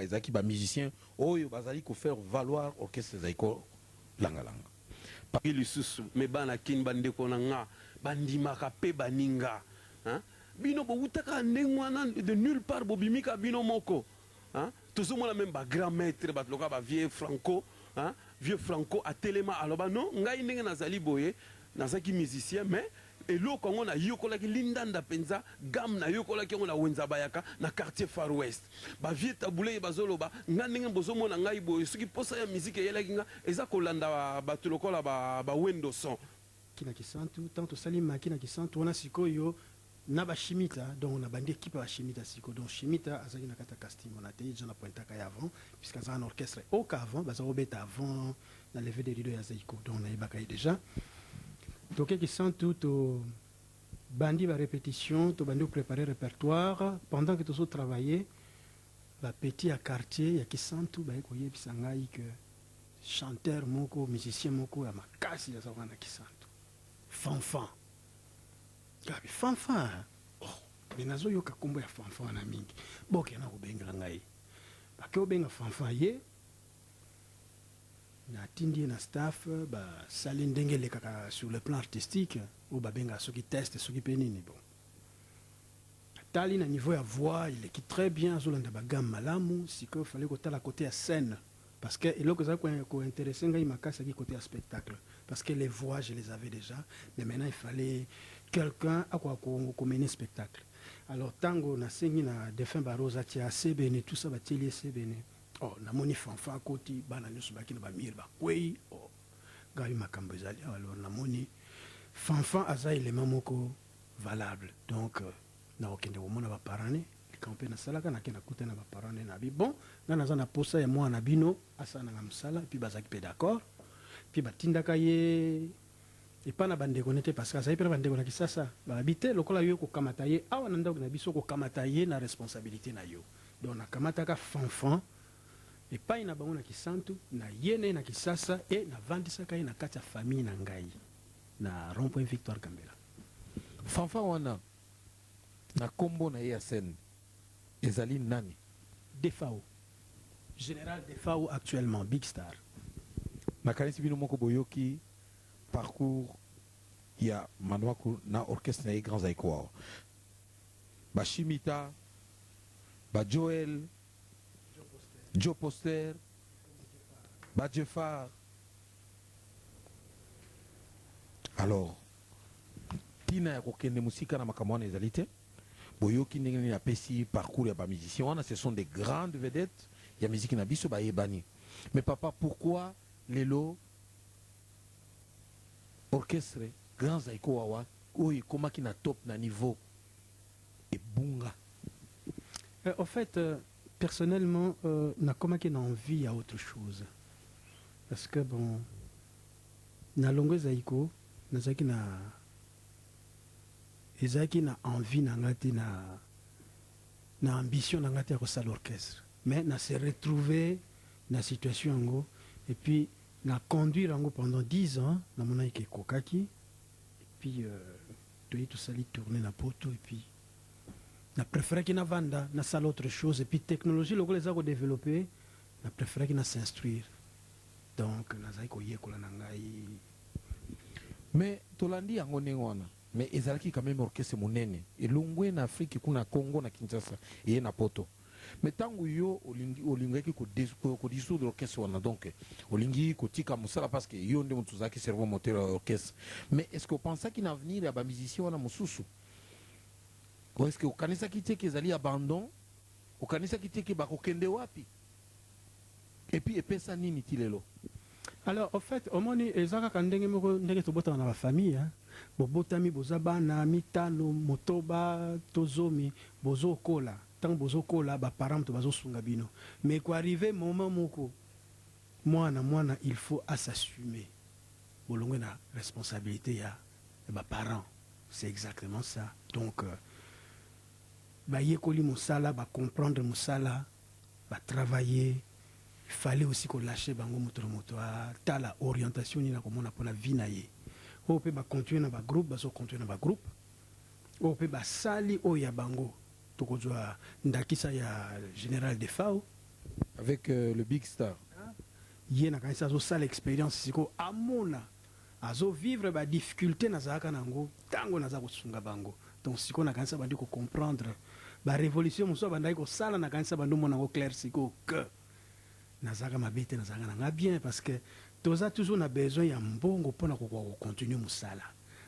Ezalaki ba musiciens oyo bazali ko faire valoir orchestre Zaiko Langa Langa. Paris lisusu mais bana kin ba ndeko na nga ba ndimaka pe baninga hein bino bo wuta kaka ndenge wana de nulle part bo bimi kaka bino moko hein tozo mona meme ba grand maitre batu lokola ba vieux franco hein vieux franco atelema aloba non ngai ndenge nazali boye nazalaki musicien mais Eloko yango nayokolaki lindanda penza, gamme nayokolaki yango na wenze ya bayaka na quartier far west. Ba vieux Tabu-Ley bazoloba nga ndenge bozomona ngai boye soki posa ya musique eyelaki nga eza kolanda batu lokola ba Wendo son. Maki na Kisantu, tango tosali maki na Kisantu wana sikoyo na ba Shimita, donc na bandi equipe ya ba Shimita sikoyo, donc Shimita azalaki na kati ya casting wana te, dejà na pointaka ye avant puisque azalaka na orchestre Oka avant, baza kobeta avant na levee de rideau ya Zaiko, donc nayebaka ye dejà. Toke Kisantu to bandi ba repetition, to bandi ko preparer repertoire, pendant que tozo travailler ba petits ya quartier ya Kisantu baye koyebisa ngai que chanteur moko, musicien moko ya makasi aza wana na Kisantu, Fanfan. Gabi Fanfan? Oh, mais nazo yoka kombo ya Fanfan wana mingi, bokenda kobengela ngai. Bake kobenga Fanfan ye. Natindi ye na staff, basali ndenge elekaka sur le plan artistique, oyo babengaka soki test soki pe nini, bon natali na niveau ya voix eleki très bien, azolanda ba gammes malamu, sikoyo fallait kotala cote ya scène parce que eloko ezalaki ko interesser ngai makasi ezalaki cote ya spectacle parce que les voix je les avais dejà mais maintenant il fallait quelqu'un akoka ko mener spectacle alors tango nasengi na defunt Barroz atia sebene tout ça batieli ye sebene. Oh namoni fanfan akoti bana nionso bayaki na ba mur bakweyi oh ngai makambo ezali awa alors namoni fanfan aza element moko valable donc nakokende komona ba parents ne likambo pe nasalaka nake nakutani na ba parents ne nabi bon ngai naza na posa ya mwana na bino asala nanga mosala epuis bazalaki pe d'accord puis batindaka ye epa na bandeko ne te parce que azali pe na bandeko na kisasa balobi te lokola yo okokamata ye awa na ndako na biso okokamata ye na responsabilite na yo. Donc nakamataka Fanfan epayi na bango na Kisantu, na ye na ye na Kisasa et navandisaka ye na kati ya famille na ngai na rond point Victoire Gambela. Fanfan wana na kombo na ye ya scène ezali nani? Defao. General Defao actuellement big star. Nakanisi bino moko boyoki parcours ya Manuaku na orchestre na ye Grand Zaiko awa. Ba Shimita, ba Joel, Joe Poster, ba Jeffar. Alors tina ya kokende mosika na makambo wana ezali te. Boyoki ndenge nini apesi parcours ya ba musiciens wana, ce sont des grandes vedettes ya musique na biso bayebani. Mais papa pourquoi lelo orchestre Grand Zaiko Wawa oyo ekomaki na top na niveau ebunga? Au fait personnellement nakomaki na envie ya autre chose parce que bon na longwe Zaiko nazalaki na ezalaki na envie na nga te na na ambition na nga te ya kosala orchestre mais na se retrouver na situation yango et puis na conduire yango pendant 10 ans namonaki ke ekokaki et puis toye tosali tournee na poto et puis na preferaki navanda nasala autre chose et puis technologie lokola eza ko developper na preferaki na s'instruire donc nazali koyekola na ngai. Mais tolandi yango ndenge wana mais ezalaki quand meme orchestre munene elongwe na Afrique kuna Congo na Kinshasa eye na poto mais tangu yo olingi olingaki ko ko dissoudre orchestre wana donc olingi kotika musala parce que yo nde mutu ozalaki cerveau moteur ya orchestre mais est ce que opensaki na avenir ya ba musiciens wana mususu ou est ce que okanisaki te ke ezali abandon okanisaki te ke bakokende wapi et puis epesa nini ti lelo? Alors au fait omoni eza kaka ndenge moko ndenge tobotama na ba famille hein bobotami boza bana mitano motoba to zomi bozo kola tango bozo kola ba parents moto bazo sunga bino mais eko arriver moment moko mwana mwana il faut a s'assumer bolongwe na responsabilite ya ba parents c'est exactement ça donc bayekoli mosala ba comprendre mosala ba travailler il fallait aussi ko lacher bango moto na moto atala orientation nini akomona pona vie na ye oyo pe ba continuer na ba groupe bazo continuer na ba groupe oyo pe basali oyo ya bango tokozua ndakisa ya general Defao. Avec le big star. Ye nakanisi azosala expérience sikoyo, amona azovivre badifficulté nazalaka nango ntango naza kosunga bango. Donc sikoyo nakanisi abandi kocomprendre barévolution mosusu abandaki kosala. Nakanisi abandi omona yango clair sikoyo que nazalaka mabe te, nazalaka nanga bien, parce que toza toujours na besoin ya mbongo mpona kokoka kocontinue mosala,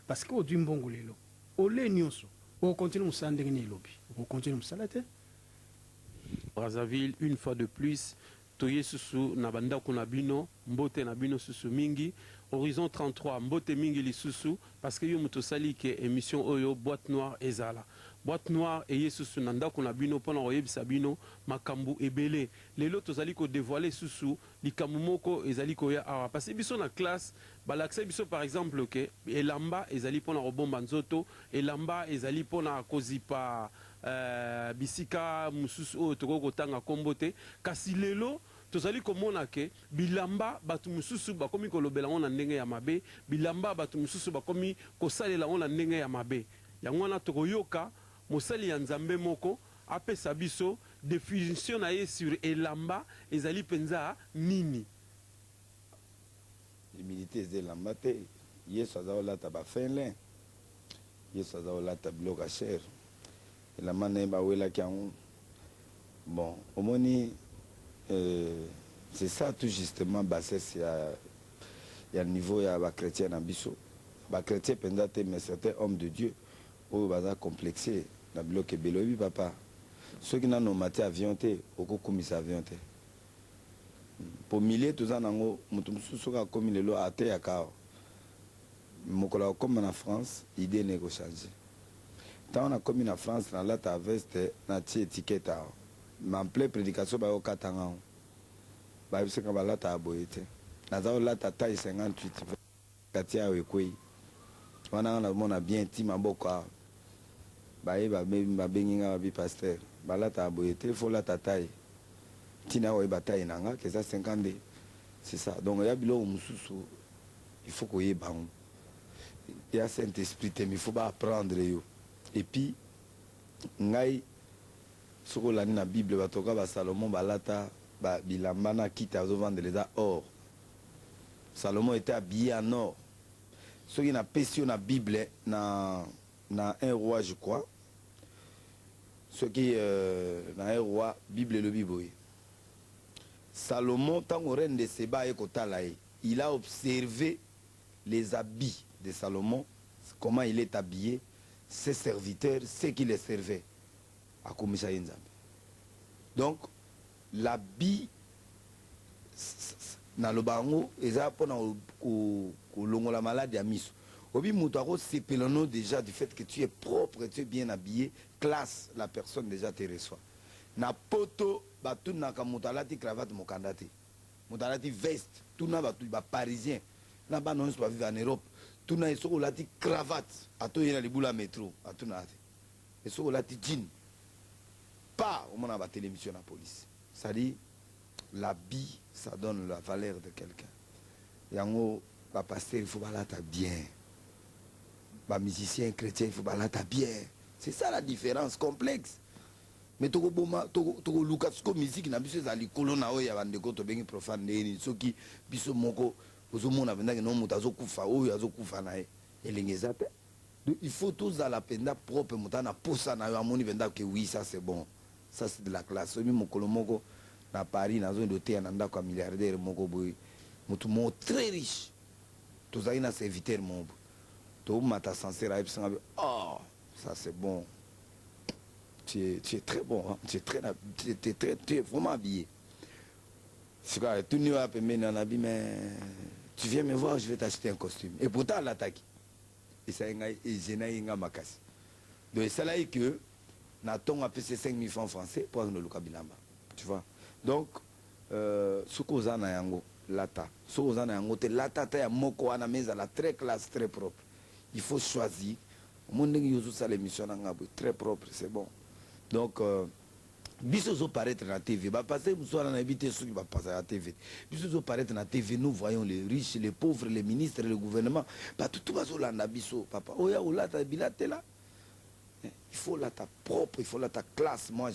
parce que ozwi mbongo lelo, ole nyonso, okocontinue mosala ndenge nini? Elobi okocontinue mosala te. Brazzaville, une fois de plus toye susu na bandako na bino. Mbote na bino susu mingi. Horizon 33, mbote mingi lisusu, parce que yo moto osali ke émission oyo Boîte Noire ezala. Boîte Noire eye susu na ndako na bino mpona koyebisa bino makambo ebele. Lelo tozali kodévoile susu likambo moko ezali koya awa, parce que biso na classe balakisa biso par exemple ke elamba ezali mpona kobomba nzoto, elamba ezali mpona kozipa bisika mosusu oyo tokoki kotanga nkombo te. Kasi lelo tozali komona ke bilamba, bato mosusu bakomi kolobela yango na ndenge ya mabe, bilamba bato mosusu bakomi kosalela yango na ndenge ya mabe. Yango wana tokoyoka mosali ya Nzambe moko apesa biso définition na ye sur elamba ezali mpenza nini. Humilité eza elamba te. Yesu aza kolata bafin lin, Yesu aza kolata biloko ya cher, elamba na ye bawelaki yango. Bon, omoni, c'est ça tout justement bassesse ya niveau ya bachrétien na biso. Bachrétien mpenza te, mais certains hommes de Dieu oyo baza complexe na biloko ebele. Oyebi papa, soki nano omati avion te, okokumisa avion te. Po milie toza nango, moto mosusu soki akomi lelo ateyaka awa, mokolo akokóma na France, idée na ekochange. Ntango nakomi na France, nalata veste, natie étiquette awa, mais en plein prédication bayokatanga ngo, bayebisaka balataka boye te. Naza kolata taille 58, kati awa ekwei wana, nga namona bien ti maboko awa. Baye babengi nga, babi: "Pasteur, balataka boye te, faut lata taille." Ntina oyeba taille na nga keza 52, c'est ça. Donc ya biloko mosusu il faut koyeba yango ya Saint Esprit te, mais il faut baapprendre yo. Et puis ngai, soki olandi na Bible, bato ka basalomon balata bilamba na kiti azovandela eza or. Salomon était habillé en or. Soki napesi yo na Bible, na 1 Roi, je crois, soki na 1 Roi, Bible elobi boye: Salomon, ntango reine de Seba aye kotala ye, il a observé les habits de Salomon, comment il est habillé, ses serviteurs, ceux qui le servaient, akomisa ye Nzambe. Donc l'habit, naloba yango eza mpona kolongola maladi ya miso. Obi moto akosepela no déjà du fait que tu es propre, tu es bien habillé, classe, la personne déjà te reçoit. Na poto batunaka moto alati cravate mokanda te, moto alati veste. Tuna bato baparisien na bana nyonso bavive en Europe, tuna ye soki olati cravate, atoye na libula ya métro, atunaka te. E soki olati jean pa, omona batelemisi na police. C'est-à-dire l'habit, ça donne la valeur de quelqu'un. Yango bapasteur, il faut balata bien, bamusicien chrétien, il faut balata bien. C'est ça la différence complexe. Mais tokoboma, tokoluka siko musique na biso eza likolo na oyo ya bandeko tobengi profane. Ndenge nini soki biso moko ozomona mpenzaki no moto azokufa, oyo azokufa na ye elenge eza te? Donc il faut tozala mpenza propre. Moto ana posa na yo, amoni mpenza ke oui, ça c'est bon, ça c'est de la classe. Oyebi, mokolo moko na Paris, nazongi oteya na ndako ya milliardaire moko boye, motu moko très riche. Tozalaki na serviteur moko boye, tomata ascenseur, ayebisanga be: "Oh, ça c'est bon, tu es très bon, hein? Tu es très, tu es vraiment habillé." Sikoyo tuni oyo pembeni wana bi: "Mais tu viens me voir, je vais t'acheter un costume." Et pourtant alataki, esali ngai, egenaki nga makasi. Donc esalaki que na ntongo apesi 5000 francs français mpo akende oluka bilamba, tu vois. Donc soki oza na yango, lata. Soki oza na yango te, lata ata ya moko wana, mais ezala très classe, très propre. Il faut choisir. Omoni ndenge yo ozosala émission na nga boye, très propre, c'est bon. Donc biso ozoparaître na TV, bapasteur mosusu wana nayebi te soki bapasaka TV. Biso ozoparaître na TV, nous voyons les riches, les pauvres, les ministres, le gouvernement, bato tu bazolanda biso. Papa oyo olata bilatela, il faut lata propre, il faut lata classe. Moi